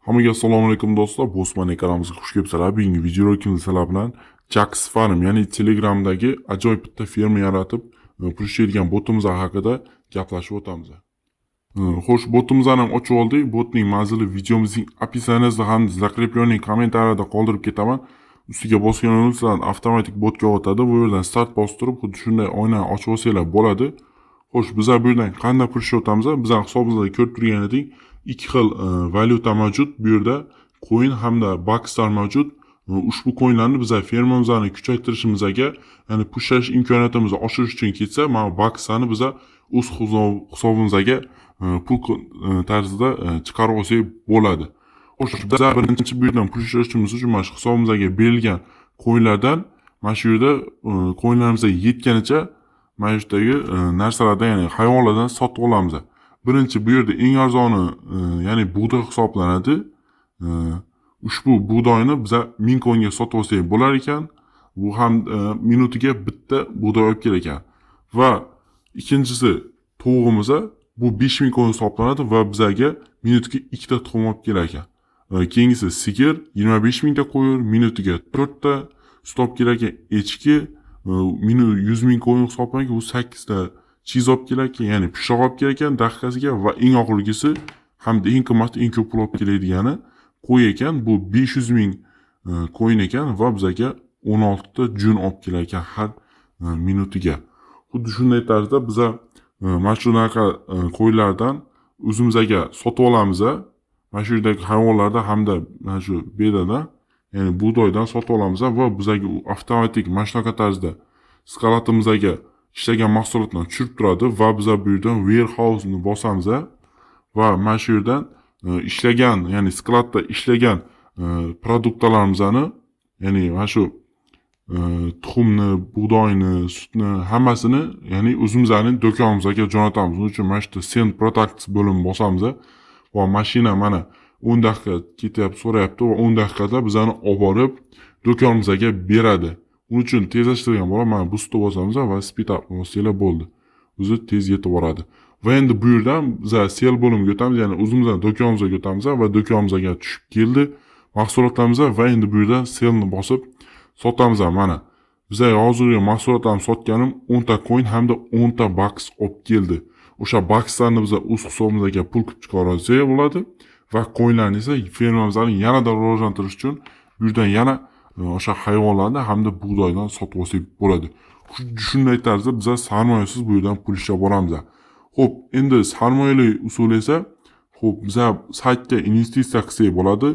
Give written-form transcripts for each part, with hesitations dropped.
Hammaga assalomu alaykum do'stlar. Bosman kanalimizga xush kelibsizlar. Bugungi videorolikimiz sizlar bilan Jax Farm, ya'ni Telegramdagi ajoyib bitta ferma yaratib, pul ishlaydigan botimiz haqida gaplashib o'tamiz. Xo'sh, botimizni ham ochib oldik. Botning manzili videomizning описание sida hamda закрепленный kommentariyada qoldirib ketaman. Ustiga bosganingizda sizlar avtomatik botga o'tadi. Bu yerdan start bostirib, xuddi shunday oynani ochib olsanglar bo'ladi. Xo'sh, bizlar bu yerdan qanday pul ishlatamiz? Bizning hisobimizda ko'rib turgan edik. Ikki xil valyuta mavjud. Bu yerda coin hamda bakslar mavjud. Ushbu coinlarni bizlar fermamizni kuchaytirishimizga, ya'ni pul ishlash imkoniyatimizni oshirish uchun ketsa, mana bu bakslarni bizlar o'z hisobimizga pul tarzida chiqarib olsak bo'ladi. Xo'sh, bizlar birinchi bu yerdan pul ishlashimiz uchun mana shu hisobimizga berilgan coinlardan mana shu yerda coinlarimizga yetganicha mana shu yerdagi narsalardan, ya'ni hayvonlardan sotib olamiz. Birinchi bu yerda eng arzoni, ya'ni bug'doy hisoblanadi. Ushbu bug'doyni biza 1000 coinga sotib olsak bo'lar ekan. Bu ham minutiga bitta bug'doy olib kelar ekan. Va ikkinchisi tovug'imiz, bu 5000 coin hisoblanadi va bizaga minutiga ikkita tuxum olib kelar ekan. Keyingisi sigir 25 mingta qo'yir, minutiga 4 ta sut olib kelar ekan. Echki 100 ming coin hisoblanadi, bu 8 ta cheese olib kelar ekan, ya'ni pishoq olib kelar ekan daqiqasiga. Va eng oxirgisi hamda eng qimmati, eng ko'p pul olib keladigani qo'y ekan, bu 500 ming coin ekan va bizaga 16 ta jun olib kelar ekan har minutiga. Xuddi shunday tarzda biza mana shunaqa qo'ylardan o'zimizga sotib olamiz. Mana shu yerdagi hayvonlardan hamda mana shu bedadan, ya'ni bug'doydan sotib olamiz va bizaga avtomatik mana shunaqa tarzda skalatimizga ishlagan mahsulotlarni tushirib turadi va biza bu yerdan warehouse ni bosamiz va mana shu yerdan ishlagan, ya'ni skladda ishlagan produktlarimizni, ya'ni mana shu tuxumni, bug'doyni, sutni hammasini, ya'ni o'zimizning do'konimizga jo'natamiz. Buning uchun mana shu yerda send products bo'limi bosamiz va mashina mana 10 daqiqa ketyapti, so'rayapti va 10 daqiqada bizani olib borib do'konimizga beradi. Uning uchun tezlashtirgan bo'lib, mana bu sutni bosamiz va speed up bossanglar bo'ldi. O'zi tez yetib boradi. Va endi bu yerdan biz sell bo'limiga o'tamiz, ya'ni o'zimizning do'konimizga o'tamiz va do'konimizga tushib keldi mahsulotlarimiz va endi bu yerdan sellni bosib sotamiz. Mana bizga hozirgi mahsulotlarni sotganim 10 ta coin hamda 10 ta box olib keldi. O'sha boxlarni biz o'z hisobimizga pul qilib chiqarsak bo'ladi va coinlarni esa fermamizni yanada rivojlantirish uchun bu yerdan yana o'sha hayvonlarni hamda bug'doydan sotib olsak bo'ladi. Shunday tarzda biz sarmoyasiz bu yerdan pul ishlab boramiz. Xo'p, endi sarmoyali usul esa, xo'p, biz saytga investitsiya qilsak bo'ladi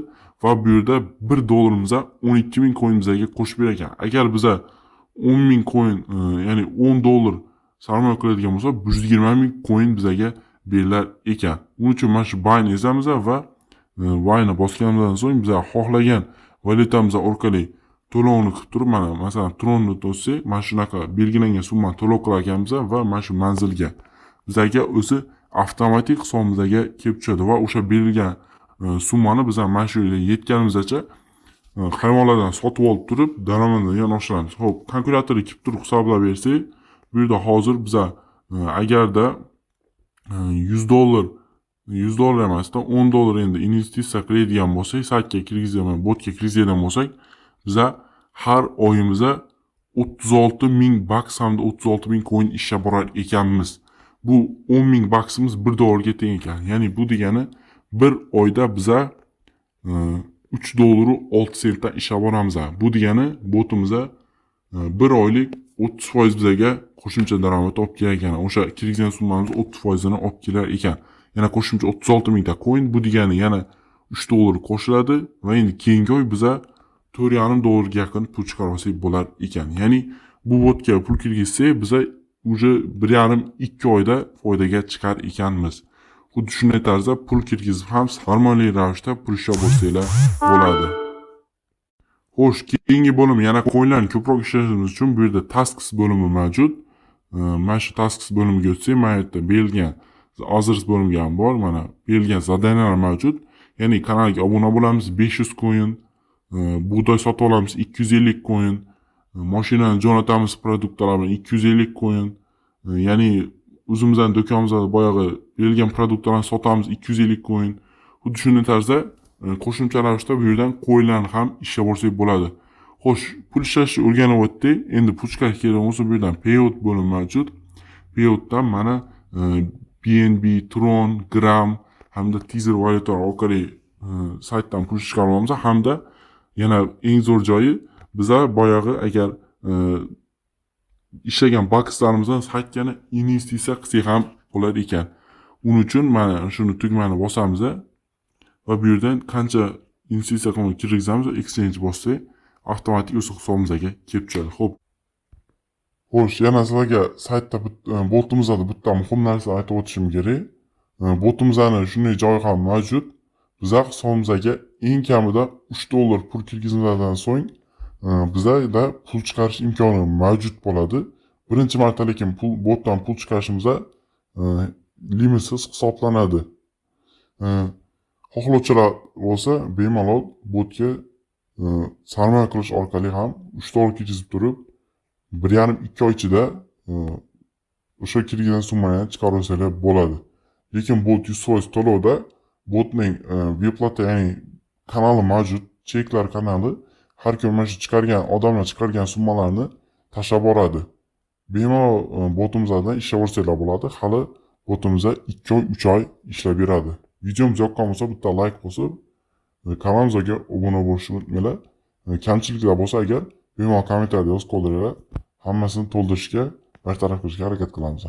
va bu yerda 1 dollarimizga 12 ming coin bizga qo'shib berar ekan. Agar biza 10 ming coin, ya'ni 10 dollar sarmoya qiladigan bo'lsak, 120 ming coin bizga berilar ekan. Buning uchun mana shu buyni ezamiz va buyni bosganimizdan so'ng biz xohlagan valyutamiz orqali to'lovni qilib turib, mana masalan Tronni to'lsak, mana shunaqa belgilangan summani to'lov qilar ekanmiz va mana shu manzilga bizga o'zi avtomatik hisobimizga kelib tushadi va o'sha berilgan summani biz ham mana shu yerga yetganimizgacha hayvonlardan sotib olib turib daromadni yana oshiramiz. Xo'p, kalkulyatorga kirib turib hisoblab bersak, bu yerda hozir biza agarda 100 dollar, 100 dollar emasda 10 dollar endi investitsiya qiladigan bo'lsak, saytga kirgizgan, botga kirgizgan bo'lsak, biza har oyimizda 36 ming baks hamda 36 ming coin ishlab borar ekanmiz. Bu 10 ming baksimiz 1 dollarga teng ekan. Ya'ni bu degani bir oyda biza 3 dollaru 6 sentdan ishlab boramiz. Bu degani botimizda bir oylik 30% bizaga qo'shimcha daromad olib kelar ekan. O'sha kirgizgan summamiz 30%ini olib kelar ekan. Yana qo'shimcha 36 mingta coin, bu degani yana 3 dollar qo'shiladi va endi keyingi oy biza 4,5 dollarga yaqin pul chiqarib olsak bo'lar ekan. Ya'ni bu botga pul kirgizsak, biza уже 1,5-2 oyda foydaga chiqar ekanmiz. Xuddi shunday tarzda pul kirgizib ham sarmoyali ravishda pul ishlab olsanglar bo'ladi. Xo'sh, keyingi bo'lim yana coinlarni ko'proq ishlashimiz uchun bu yerda tasks bo'limi mavjud. Mana shu tasks bo'limiga o'tsak, mana yerda berilgan others bo'limiga ham bor, mana berilgan zadaniyalar mavjud. Ya'ni kanalga obuna bo'lamiz 500 coin, bug'doy sotib olamiz 250 coin, mashinani jo'natamiz produktlar bilan 250 coin, ya'ni o'zimizning do'konimizda boyag'i berilgan produktlarni sotamiz 250 coin. Xuddi shunday tarzda Qo'shimcha ravishda bu yerdan coinlarni ham ishlab olsak bo'ladi. Xo'sh, pul ishlashni o'rganib o'tdik. Endi pul chiqarish kerak bo'lsa, bu yerdan Payout bo'limi mavjud. Payoutdan mana BNB, Tron, Gram hamda Tether valyuta orqali saytdan pul chiqara olamiz hamda yana eng zo'r joyi, biza boyag'i agar ishlagan bakslarimizni saytga investitsiya qilsak ham bo'lar ekan. Uning uchun mana shuni tugmani bosamiz va bu yerdan qancha investitsiya qilmoqchi kirgizamiz, exchange bossak, avtomatik o'z hisobimizga kelib tushadi. Xo'p. Xo'sh, yana sizlarga saytda botimizda bitta muhim narsa aytib o'tishim kerak. Botimizning shunday joyi ham mavjud. Biza hisobimizga eng kamida 3 dollar pul kirgizgandan so'ng bizada pul chiqarish imkoni mavjud bo'ladi. Birinchi marta lekin pul botdan pul chiqarishimizda limitsiz hisoblanadi. Xohlovchilar bo'lsa, bemalol botga sarmoya qilish orqali ham 3 dollar kirgizib turib, 1,5-2 oy ichida o'sha kirgan summani chiqarib olsanglar bo'ladi. Lekin bot 100% to'lovda, botning выплата, ya'ni kanali mavjud, cheklar kanali, har kun mana shu chiqargan odamlar chiqargan summalarni tashlab boradi. Bemalol botimizdan ishlab olsanglar bo'ladi. Hali botimizda 2 oy, 3 oy ishlab beradi. Videomiz yoqqan bo'lsa, bitta like bosib, kanalimizga obuna bo'lishni unutmanglar. Kamchiliklar bo'lsa agar, bemalol kommentariyada yozib qoldiringlar. Hammasini to'ldirishga, bartaraf qilishga harakat qilamiz.